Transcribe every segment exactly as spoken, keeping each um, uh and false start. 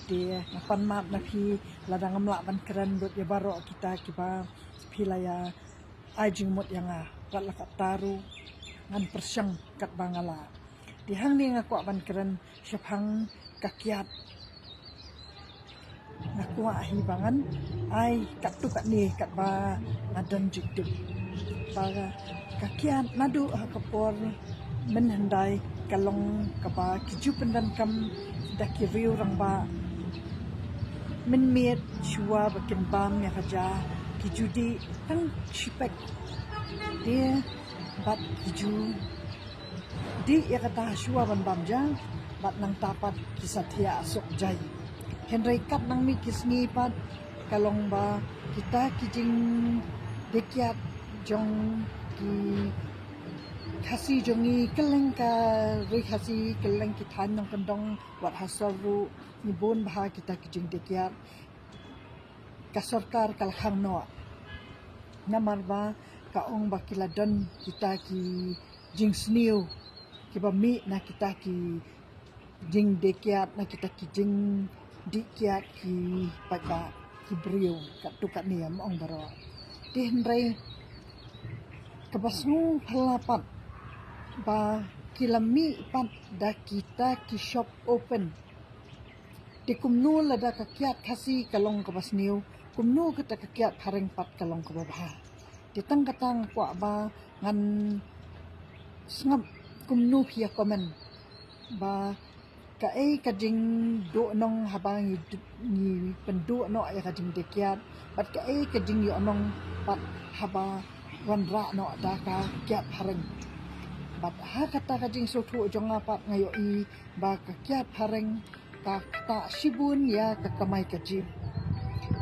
Te nga pan map na phi, lada ngam lah ban kren lut ïa baroh kita kiba phi la ïa ai jingmut ïa nga, wat la katta ruh ngan pyrshang katba nga lah. Te hangne nga kwah ban kren shaphang ka kiad. Nga kwah hi ba ngan ai katto katne katba nga don jingtip. Ba ka kiad naduh ha ka por mynhyndai ka long kaba ki ju pyndonkam da ki riew rangbah mynmiet shuwa ba kin bam ïa ka ja, ki ju dih tang shipek. Te bad ki ju dih ïa kata shuwa ban bam ja, bad nangta pat ki sa thiah suk jai. Hynrei katba nang mih ki sngi pat ka long ba kita ki jingdie kiad jong ki Khasi jong ngi kylleng ka ri Khasi, kylleng ki thaiñ nongkyndong, wat ha sor ruh ngi bun bha kita ki jingdie kiad. Ka sorkar ka la khang noh. Namar ba ka ong ba ki la don kita ki jingsniew kiba mih na kita ki jingdie kiad, na kita ki jingdih kiad ki paidbah, ki briew, katto katne, ym ong baroh. Te hynrei kaba sngewphylla pat ba ki la mih pat da kita ki shop open. Te kumno lada ka kiad Khasi ka long kaba sniew, kumno kata ka kiad phareng pat ka long kaba bha? Te tang kata nga kwah ba ngan sngap kumno phi ïa comment ba kaei ka jingduhnong haba ngi, ngi pynduh noh ïa ka jingdie kiad, bad kaei ka jingïohnong pat haba wanrah noh da ka kiad phareng. Bad ha kata ka jingsngewthuh jong nga pat nga ïohi ba ka kiad phareng ka ktah shibun ïa ka kamai kajih.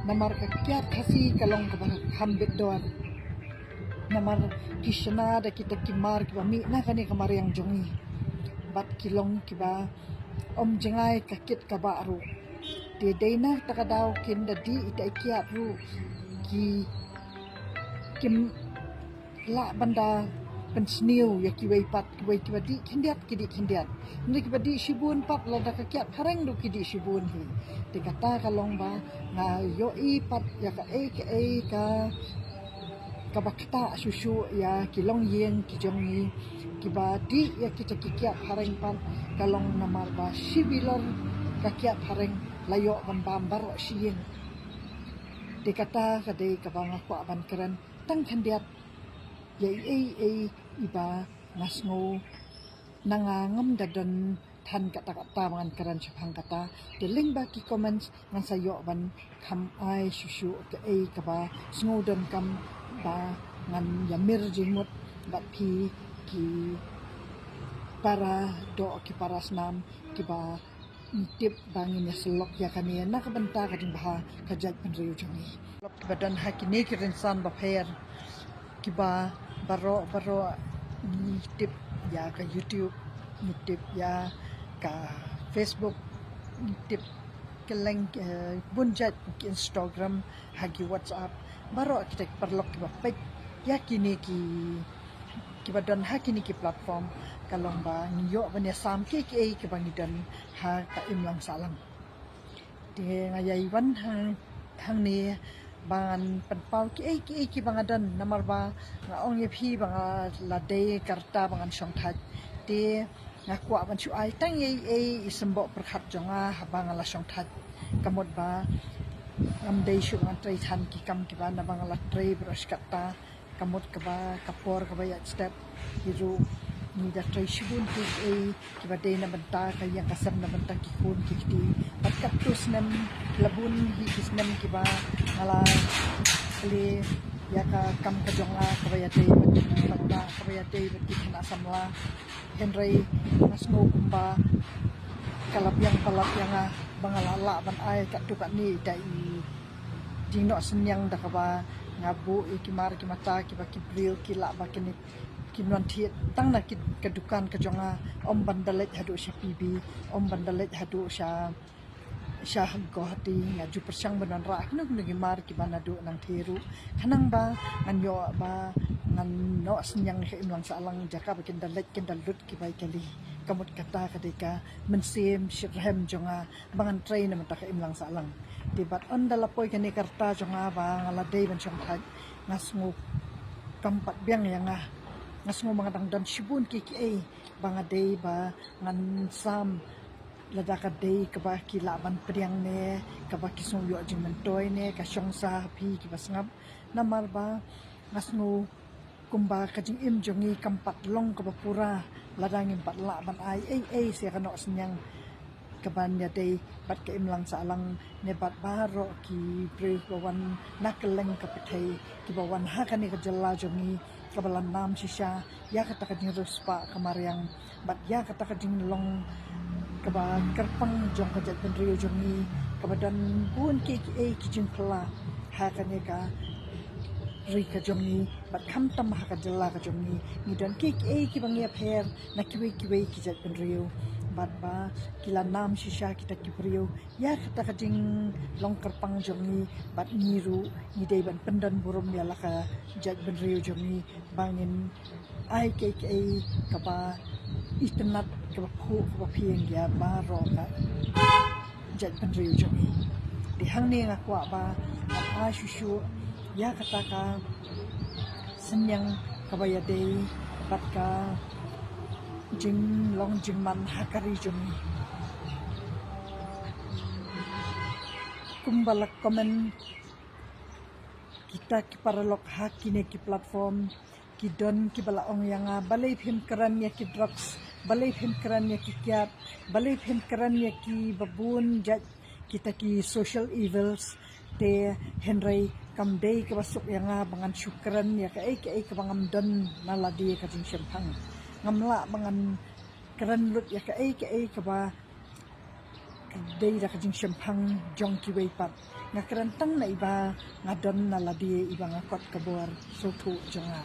Namar ka kiad Khasi ka long kaba kham bit dor. Namar ki shna da kita ki mar kiba mih na kane ka mariang jong ngi. Bad ki long kiba ym jngai ka kit ka bah ruh. Te dei na kata ka daw kin da dih ita i kiad ruh ki, kim lah ban da pynsniew ïa kiwei pat, kiwei kiba dih khyndiat ki dih khyndiat. Hynrei kiba dih shibun pat lada ka kiad phareng ruh ki dih shibun hi. Te kata ka long ba nga ïohi pat ïa kaei kaei ka, kaba ktah shuh shuh ïa ki longïing ki jong ngi kiba dih ïa kita ki kiad phareng pat, ka long namar ba shi bilor ka kiad phareng la ïoh ban bam baroh shi ïing. Te kata ka dei kaba nga kwah ban kren tang khyndiat ïa i ei ei iba nga sngew na nga ngam da don than kata kata ba ngan kren shaphang kata. Te lyngba ki comments ngan sa ïoh ban kham ai shuh shuh kaei kaba sngew donkam ba ngan ïamir jingmut bad phi ki para doh, ki para snam kiba ngi tip ba ngin ïasyllok ïa kane na ka bynta ka jingbha ka jaitbynriew jong ngi. Kiba don ha kine ki rynsan bapher kiba baroh baroh ngi tip ïa ka YouTube, ngi tip ïa ka Facebook, ngi tip kylleng, eh, bun jait, ki Instagram, ha ki WhatsApp, baroh kita ki paralok kiba peit ïa kine ki, kiba don ha kine ki platform, ka long ba ngi ïoh ban ïasam kiei kiei kiba ngi don ha ka imlang sahlang. Te nga ïai wan hang, hangne ba ngan pynpaw kiei kiei kiba nga don, namar ba nga ong ïa phi ba nga la dei ka rta ba ngan shong thait. Te nga kwah ban shu ai tang ïa i, i, i symbud pyrkhat jong nga haba nga la shong thait. Ka mut ba ngam dei shuh ngan trei than ki kam kiba, naba nga la trei baroh shi katta. Ka mut kaba ka por kaba ïaid step hi ruh ngi da trei shibun kiei kiei kiba dei na bynta ka ïing ka sem, na bynta ki khun ki kti. Bad katto snem la bun hi ki snem kiba nga la plie ïa ka kam ka jong nga kaba ïadei bad ki rangbah, kaba ïadei bad ki khynnah samla. Hynrei nga sngew kumba ka la biang palat ïa nga ba nga la lah ban ai katto katne da i jingnoh synñiang da kaba nga buh ïa ki mar ki mata kiba ki briew ki lah ba kin, kin wan thied tang na ki, ka dukan ka jong nga, ym ban da leit haduh sha P B, ym ban da leit haduh sha, sha Guwahati. Nga ju pyrshang ban wanrah kino kino ki mar kiba naduh nangthie ruh, khnang ba ngan ïoh ba ngan noh synñiang ka imlang sahlang, jaka ba kin da leit kin da lut ki bai kali. Ka mut kata ka dei ka mynsiem shitrhem jong nga ba ngan trei na mynta ka imlang sahlang. Te bad ynda la poi kane ka rta jong nga ba nga la dei ban shong thait, nga sngew kam pat biang ïa nga. Nga sngew ba nga dang don shibun kiei kiei ba nga dei ba ngan sam. Lada ka dei kaba ki lah ban pdiang ne kaba ki sngew ïoh jingmyntoi ne ka shong sa ha phi kiba sngap. Namar ba nga sngew kumba ka jingim jong ngi kam pat long kaba pura lada ngim pat lah ban ai ei ei sha ka noh synñiang kaban ïadei bad ka imlang sahlang ne bad baroh ki briew ba wan na kylleng ka pyrthei kiba wan ha kane ka jylla jong ngi kaba la nam shisha ïa kata ka jingriewspah ka mariang bad ïa kata ka jinglong kaba kyrpang jong ka jaitbynriew jong ngi kaba don bun kiei kiei ki jingphylla ha kane ka ri ka jong ngi bad khamtam ha ka jylla ka jong ngi. Ngi don kiei kiei kiba ngi ïapher na kiwei kiwei ki jaitbynriew bad ba ki la nam shisha kita ki briew ïa kata ka jinglong kyrpang jong ngi bad ngi ruh ngi dei ban pyndon burom ïa la ka jaitbynriew jong ngi ba ngin ai kiei kiei kaba itynnad kaba phuh kaba phieng ïa baroh ka jaitbynriew jong ngi. Te hangne nga kwah ba ngan ai shuh shuh ïa kata ka synñiang kaba ïadei bad ka jinglong jingman ha ka ri jong ngi. Kumba la comment kita ki paralok ha kine ki platform ki don kiba la ong ïa nga balei phim kren ïa ki drugs, balei phim kren ïa ki kiad, balei phim kren ïa kiba bun jait kita ki social evils. Te hynrei kam dei kaba suk ïa nga ba ngan shu kren ïa kaei kaei kaba ngam don na lade ka jingshemphang. Ngam lah ba ngan kren lut ïa kaei kaei kaba dei da ka jingshemphang jong kiwei pat. Nga kren tang na iba nga don na lade iba nga kot ka bor sngewthuh jong nga.